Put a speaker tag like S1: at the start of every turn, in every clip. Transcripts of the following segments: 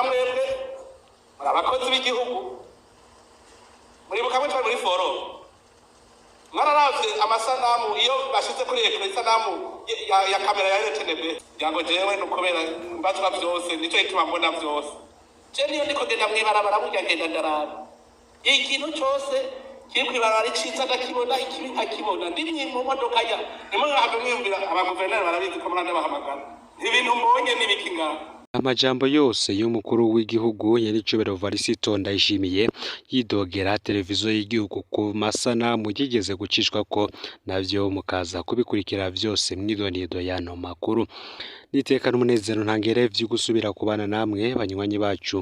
S1: Na mwebwe muri abakozi b'igihugu. Muribuka mwe twari muri forum, mwararavye amasanamu iyo bashize kuri écran, isanamu ya kamera ya RTNB. Ngira ngo jewe nukubera mbazwa vyose, nico gituma mbona vyose. Je niyo ndiko ngenda mw'ibarabara, burya ngenda ndaraba ikintu cose kiri kw'ibarabara, iciza ndakibona, ikibi nkakibona. Ndi mu modoka ya nimwe mwiyumvira, abaguverineri barabizi ko muranabahamagara, ibintu mbonye n'ibiki ngaha.
S2: Amajambo yose y'umukuru w'igihugu nyiricubahiro Varisito Ndayishimiye yidogera televiziyo y'igihugu ku masanamu yigeze gucishwa ko, navyo mukaza kubikurikira vyose mw'idonido y'ano makuru. Niteka n'umunezero ntangere vyo gusubira kubana namwe, banywanyi bacu,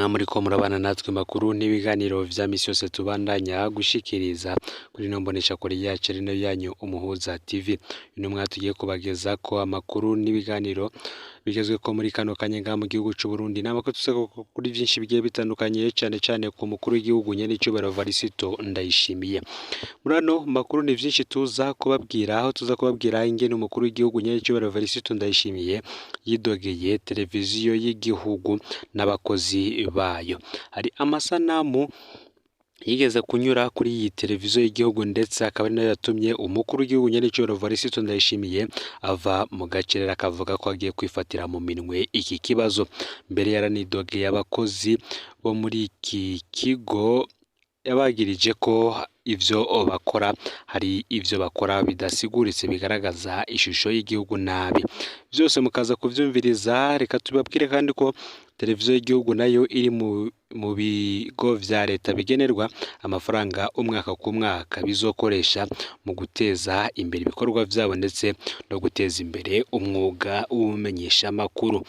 S2: muriko murabana natwe makuru n'ibiganiro vya misi yose tubandanya gushikiriza kuri ino mboneshakure yacu, ari nayo yanyu Umuhuza TV. Uno mwaka tugiye kubageza ko amakuru n'ibiganiro bigezweko muri kano kanya ngaha mu gihugu c'u Burundi, n'amakuru tuza kuri vyinshi bigiye bitandukanye, cane cane ku mukuru w'igihugu nyenicubahiro Varisito Ndayishimiye. Muri ano makuru ni vyinshi tuza kubabwira, aho tuza kubabwira ingene umukuru w'igihugu nyenicubahiro Varisito Ndayishimiye yidogeye televiziyo y'igihugu n'abakozi bayo. Hari amasanamu yigeze kunyura kuri iyi televiziyo y'igihugu, ndetse akaba ari nayo yatumye umukuru w'igihugu nyenicubahiro Varisito Ndayishimiye ava mu gacerera, akavuga ko agiye kwifatira mu minwe iki kibazo. Mbere yaranidogeye abakozi bo muri iki kigo, yabagirije ko ivyo bakora, hari ivyo bakora bidasiguritse, bigaragaza ishusho y'igihugu nabi. Vyose mukaza kuvyumviriza. Reka tubabwire kandi ko televiziyo y'igihugu nayo iri mu bigo vya leta bigenerwa amafaranga umwaka ku mwaka bizokoresha mu guteza imbere ibikorwa vyabo ndetse no guteza imbere umwuga w'ubumenyeshamakuru.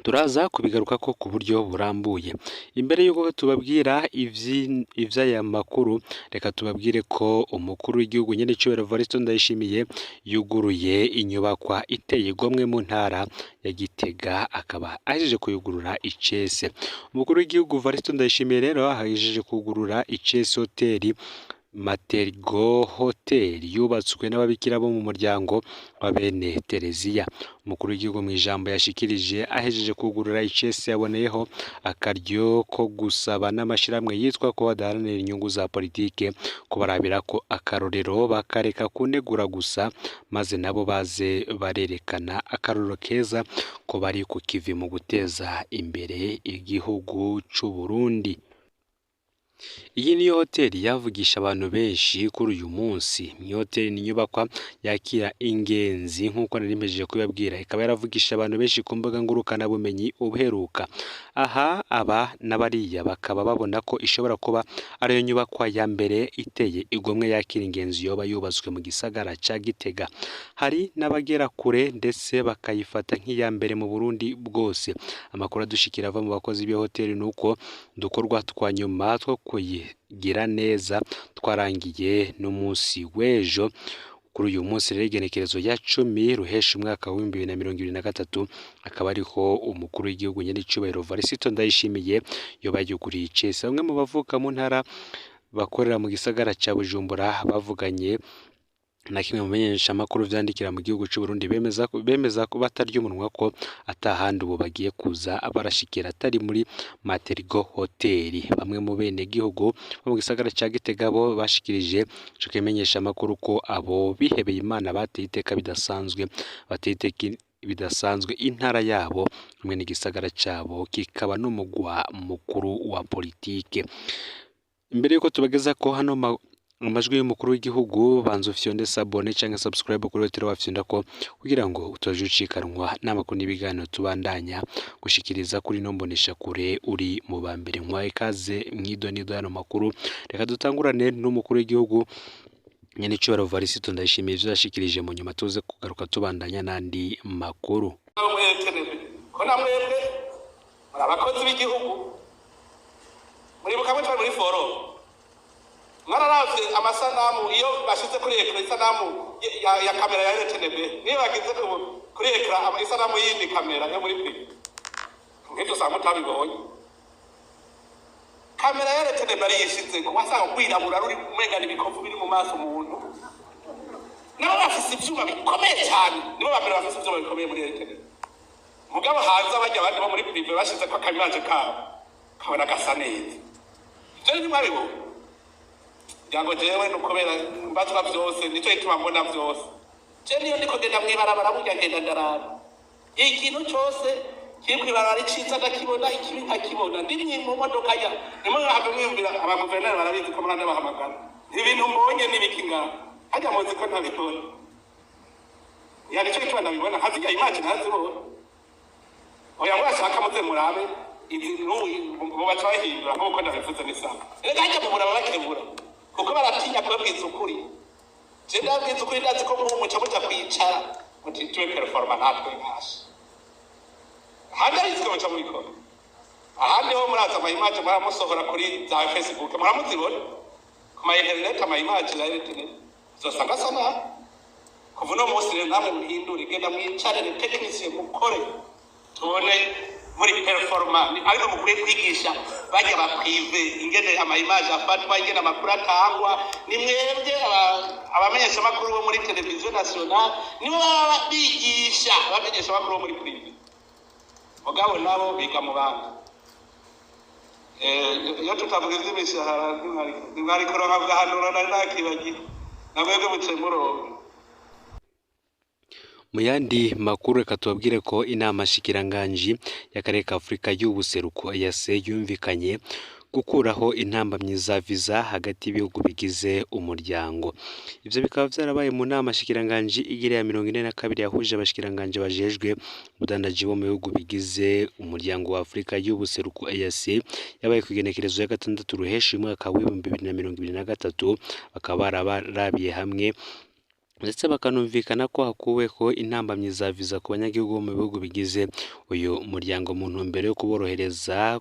S2: Turaza kubigarukako ku buryo burambuye. Imbere y'uko tubabwira ivy'aya makuru, reka tubabwire ko umukuru w'igihugu nyenicubahiro Varisito Ndayishimiye yuguruye inyubakwa iteye igomwe mu ntara ya Gitega, akaba ahejeje kuyugurura icese. Umukuru w'igihugu Varisito Ndayishimiye rero ahejeje kugurura icese hoteli Materigo Hotel yubatswe n'ababikira bo mu muryango wa bene Tereziya. Umukuru w'igihugu mu ijambo yashikirije ahejeje kugurura icese, yaboneyeho akaryo ko gusaba n'amashirahamwe yitwa ko adaharanira inyungu za politike kubarabira ko akarorero, bakareka kunegura gusa, maze nabo baze barerekana akarorero keza ko bari ku kivi mu guteza imbere igihugu c'u Burundi. Iyi niyo hoteli yavugisha abantu benshi kuri uyu munsi. Ni hoteli, ni inyubakwa yakira ingenzi nk'uko nari mpejeje kubibabwira, ikaba yaravugisha abantu benshi ku mbuga ngurukanabumenyi ubuheruka. Aha aba n'abariya bakaba babona ko ishobora kuba ariyo nyubakwa ya mbere iteye igomwe yakira ingenzi yoba yubatswe mu gisagara ca Gitega. Hari n'abagera kure ndetse bakayifata nk'iya mbere mu Burundi bwose. Amakuru adushikira ava mu bakozi b'iyo hoteli ni uko udukorwa twa nyuma two kuyigira neza twarangiye n'umunsi w'ejo. Kuri uyu munsi rero, igenekerezo rya 10 ruhesha umwaka wa 2023, akaba ariho umukuru w'igihugu nyenicubahiro Varisito Ndayishimiye yoba yuguriye icese. Bamwe mu bavuka mu ntara bakorera mu gisagara ca Bujumbura bavuganye na kimwe mu menyeshamakuru vyandikira mu gihugu c'u Burundi, bemeza ko batarya umunwa ko atahandi ubu bagiye kuza barashikira atari muri Materigo Hotel. Bamwe mu bene gihugu bo mu gisagara ca Gitega bo bashikirije ico kimenyeshamakuru ko abo bihebeye Imana bateye iteka bidasanzwe, bateye iteka bidasanzwe intara yabo hamwe n'igisagara cabo, kikaba n'umugwa mukuru wa politike. Imbere yuko tubageza ko hano amajwi y'umukuru w'igihugu, banza ufyonde s'abonner canke subscribe kuri hoteli wafyonda ko kugira ngo utaje ucikanwa n'amakuru n'ibiganiro tubandanya gushikiriza kuri ino mboneshakure, uri mu ba mbere. Nkwaye ikaze mw'idonido y'ano makuru. Reka dutangurane n'umukuru w'igihugu nyenicubahiro Varisito Ndayishimiye, ivyo yashikirije, mu nyuma tuze kugaruka tubandanya n'andi makuru.
S1: Muri RTNB, ko na mwebwe muri abakozi b'igihugu. Muribuka mwe twari muri forum, mwararavye amasanamu iyo bashize kuri écran, isanamu ya kamera ya RTNB, niyo bagize kuri écran isanamu y'indi kamera yo muri privé, nk'ivyo usanga mutabibonye. Kamera ya RTNB ariyishize ko wasanga rwirabura ruri umengana ibikovu biri mu maso umuntu. Nabo bafise ivyuma bikomeye cyane, nibo ba mbere bafise ivyuma bikomeye muri RTNB. Mugabo hanze bajya abandi bo muri privé bashize ko aka image kabo, kabona gasa neza. Ivyo ntimwabibonye? Ngira ngo jewe ni ukubera mbazwa vyose, nico gituma mbona vyose. Je niyo ndiko genda mw'ibarabara, burya ngenda ndaraba ikintu cose kiri kw'ibarabara, iciza ndakibona, ikibi nkakibona. Ndi mu modoka ya nimwe mwiyumvira, abaguverineri barabizi ko muranda bahamagara. Ibintu mbonye n'ibiki ngaha harya, muzi ko ntabibona? Ya, nico gituma ndabibona, nkazirya image ntazibona. Oya, mwashaka muze murabe izi n'ubu baca bahindura nk'uko ndabivuze. Ni sawa. Reka hajya mu buraba bakebura, kuko baratinya kubabwiza ukuri. Je ndabwiza ukuri, ndazi ko nk'ubu muca muja kwicara muti tube performant natwe nkasha ahandi arizwe, muca mubikora. Ahandi ho muraza ama image muramusohora kuri za Facebook, muramuzibona ku ma internet, ama image ya internet uzosanga asa nabi. Kuva uno munsi rero namwe muhindure, genda mwicare technicien mukore, tubone muri performant. Ariko mukwiye kwigisha bajya ba privé ingene ama image afatwa, ingene amakuru atangwa. Ni mwebwe abamenyeshamakuru bo muri télévision nationale nibo baba bigisha abamenyeshamakuru bo muri privé, mugabo nabo biga mu bandi. Iyo tutavuga ivy'imishahara ntimwari kuronka bwahanura, nari nakibagiwe. Namwebwe muce muronka.
S2: Mu yandi makuru, reka tubabwire ko inama nshikiranganji y'akarere ka Afurika y'ubuseruko EAC yumvikanye gukuraho intambamyi za viza hagati y'ibihugu bigize umuryango. Ivyo bikaba vyarabaye mu nama nshikiranganji igira ya 42 yahuje abashikiranganji bajejwe ubudandaji bo mu bihugu bigize umuryango wa Afurika y'ubuseruko EAC, yabaye ku igenekerezo ya 6 Ruheshi umwaka w'2023. Bakaba bararabiye hamwe ndetse bakanumvikana ko hakuweho intambamyi za viza ku banyagihugu bo mu bihugu bigize uyu muryango, mu ntumbero yo kuborohereza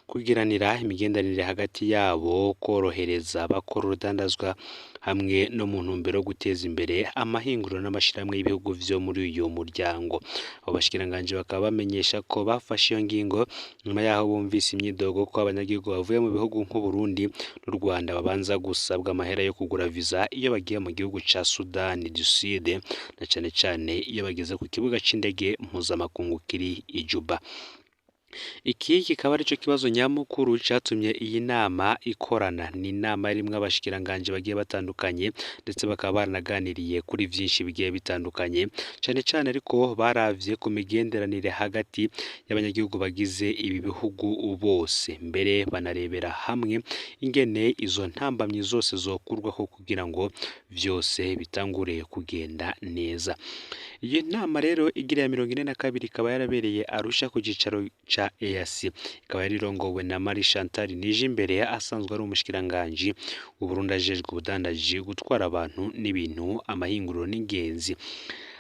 S2: kugiranira imigenderanire hagati yabo, korohereza abakora urudandazwa, hamwe no mu ntumbero yo guteza imbere amahinguriro n'amashirahamwe y'ibihugu vyo muri uyu muryango. Abo bashikiranganji bakaba bamenyesha ko bafashe iyo ngingo nyuma yaho bumvise imyidogo ko abanyagihugu bavuye mu bihugu nk'Uburundi n'u Rwanda babanza gusabwa amahera yo kugura viza iyo bagiye mu gihugu ca Sudani du Sud, na cane cane iyo bageze ku kibuga c'indege mpuzamakungu kiri i Juba. Iki kikaba arico kibazo nyamukuru catumye iyi nama ikorana. Ni inama irimwo abashikiranganji bagiye batandukanye, ndetse bakaba baranaganiriye kuri vyinshi bigiye bitandukanye, cane cane ariko baravye ku migenderanire hagati y'abanyagihugu bagize ibi bihugu bose, mbere banarebera hamwe ingene izo ntambamyi zose zokurwaho kugira ngo vyose bitangure kugenda neza. Iyi nama rero igira ya 42 ikaba yarabereye Arusha ku cicaro ca EAC, ikaba yari irongowe na Marie Chantal Nijimbere, asanzwe ari umushikiranganji w'Uburundi ajejwe ubudandaji, gutwara abantu n'ibintu, amahinguriro n'ingenzi.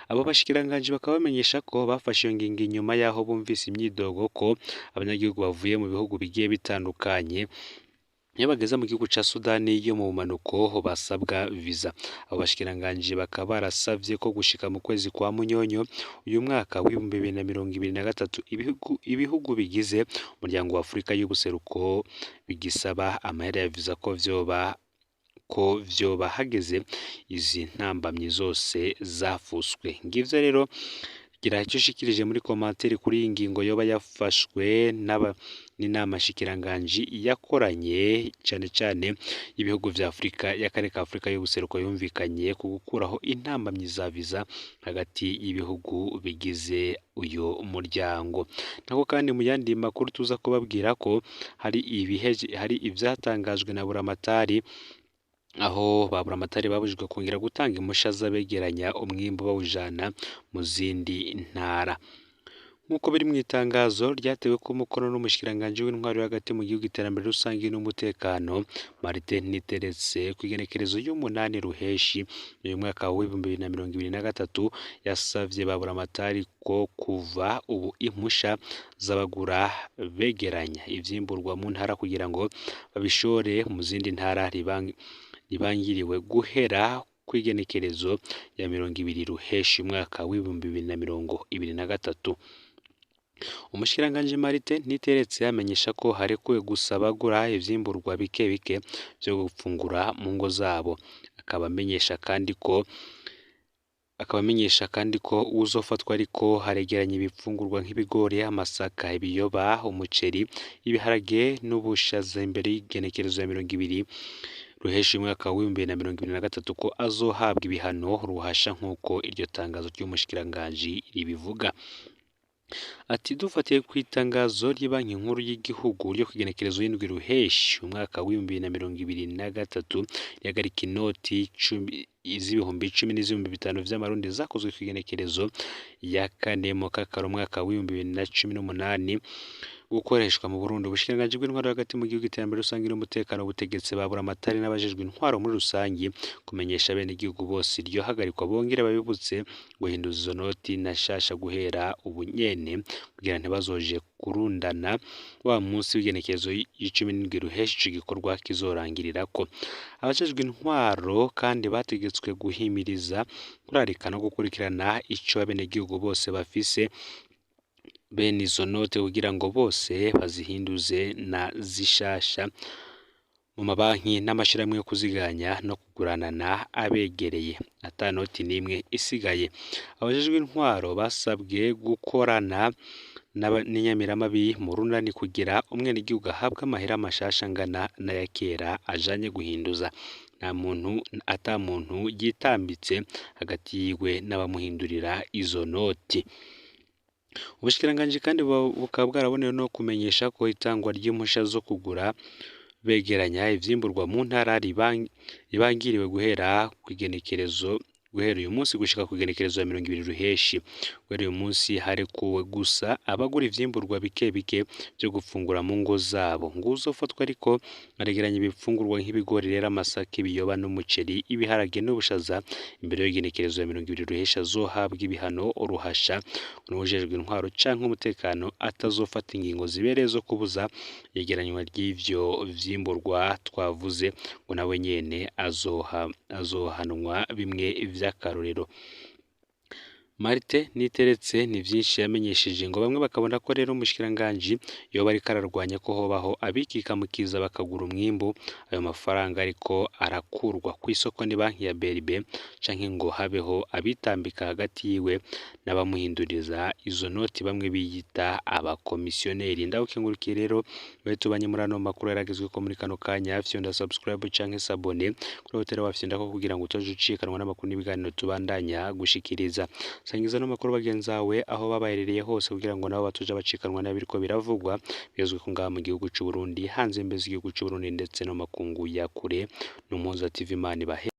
S2: Abo bashikiranganji bakaba bamenyesha ko bafashe iyo ngingo inyuma y'aho bumvise imyidogo ko abanyagihugu bavuye mu bihugu bigiye bitandukanye iyo bageze mu gihugu ca Sudani yo mu bumanuko basabwa viza. Abo bashikiranganji bakaba barasavye ko gushika mu kwezi kwa Munyonyo uyu mwaka w'2023 ibihugu bigize umuryango wa Afurika y'ubuseruko bigisaba amahera ya viza ko vyoba hageze izi ntambamyi zose zafuswe. Ngivyo rero, gira ico ushikirije muri commentaire kuri iyi ngingo yoba yafashwe n'inama nshikiranganji yakoranye, cane cane y'ibihugu vya Afurika y'akarere ka Afurika y'ubuseruko, yumvikanye ku gukuraho intambamyi za viza hagati y'ibihugu bigize uyu muryango. Nako kandi mu yandi makuru tuza kubabwira ko hari ivyatangajwe na Buramatari, aho ba Buramatari babujijwe kongera gutanga impusha z'abegeranya umwimbu bawujana mu zindi ntara. Nk'uko biri mu itangazo ryatewe ko umukono n'umushikiranganji w'intwaro yo hagati mu gihugu, iterambere rusange n'umutekano, Martin Niteretse, ku igenekerezo y'umunani Ruheshi uyu mwaka w'2023, yasavye ba Buramatari ko kuva ubu impusha z'abagura begeranya ivyimburwa mu ntara kugira ngo babishore mu zindi ntara ribangiriwe guhera kw'igenekerezo ya 20 Ruheshi umwaka w'2023. Umushikiranganji Martin Niteretse amenyesha ko harekuwe gusa abagura ivyimburwa bike bike vyo gufungura mu ngo zabo. Akaba amenyesha kandi ko Akaba amenyesha kandi ko uwuzofatwa ariko haregeranya ibifungurwa nk'ibigori, amasaka, ibiyoba, umuceri, ibiharage n'ubushaza imbere y'igenekerezo ya 20 Ruheshi umwaka w'2023 ko azohabwa ibihano ruhasha nk'uko iryo tangazo ry'umushikiranganji ribivuga. Ati dufatiye ku itangazo ry'ibanki nkuru y'igihugu ryo kw'igenekerezo y'indwi Ruheshi umwaka w'2023 rihagarika inoti z'ibihumbi 10 n'iz'ibihumbi 5 vy'amarundi zakozwe kw'igenekerezo ya 4 Mukakaro umwaka w'2018 gukoreshwa mu Burundi. Ubushikiranganji bw'intwaro hagati mu gihugu, iterambere rusangi n'umutekano butegetse ba buramatari n'abajejwe intwaro muri rusangi kumenyesha abenegihugu bose iryo hagarikwa, bongere babibutse guhinduza izo noti na shasha guhera ubu nyene kugira ntibazoje kurundana wa munsi w'igenekerezo y'17 Ruheshi ico gikorwa kizorangirirako. Abajejwe intwaro kandi bategetswe guhimiriza, kurarika no gukurikirana ico abenegihugu bose bafise bene izo note kugira ngo bose bazihinduze na zishasha mu mabanki n'amashirahamwe yo kuziganya no kuguranana abegereye, ata noti n'imwe isigaye. Abajejwe intwaro basabwe gukorana n'inyamiramabi mu runani kugira umwenegihugu ahabwe amahera mashasha angana n'aya kera ajanye guhinduza, nta muntu ata muntu yitambitse hagati yiwe n'abamuhindurira izo noti. Ubushikiranganji kandi bukaba bwaraboneyeho no kumenyesha ko itangwa ry'impusha zo kugura begeranya ivyimburwa mu ntara ribangiriwe guhera kw'igenekerezo guhera uyu munsi gushika kw'igenekerezo ya 20 Ruheshi. Guhera uyu munsi harekuwe gusa abagura ivyimburwa bike bike vyo gufungura mu ngo zabo. Ng'uwuzofatwa ariko aregeranya ibifungurwa nk'ibigori rero, amasaka, ibiyoba n'umuceri, ibiharage n'ubushaza imbere y'igenekerezo ya 20 Ruheshi azohabwa ibihano ruhasha n'uwujejwe intwaro canke umutekano atazofata ingingo zibereye zo kubuza iyegeranywa ry'ivyo vyimburwa twavuze, ngo nawe nyene azohanwa bimwe vy'akarorero. Martin Niteretse ni vyinshi yamenyesheje, ngo bamwe bakabona ko rero umushikiranganji yoba ariko ararwanya ko hobaho abikikamukiza bakagura umwimbu ayo mafaranga ariko arakurwa kw'isoko ni banki ya BRB, canke ngo habeho abitambika hagati yiwe n'abamuhinduriza izo noti bamwe biyita abakomisiyoneri. Ndagukengurukiye rero wewe tubanye muri ano makuru yaragezweko muri kano kanya, fyonda subscribe canke s'abonner kuri hoteli wafyondako kugira ngo utaje ucikanwa n'amakuru n'ibiganiro tubandanya gushikiriza. Sangiza no makuru bagenzawe aho babaherereye hose kugira ngo nabo batoja bacikanwa n'abiriko biravugwa bizwi ko ngaha mu gihugu c'u Burundi, hanze mbese igihugu c'u Burundi ndetse no makungu ya kure. N'Umuhoza TV, Imana ibahe.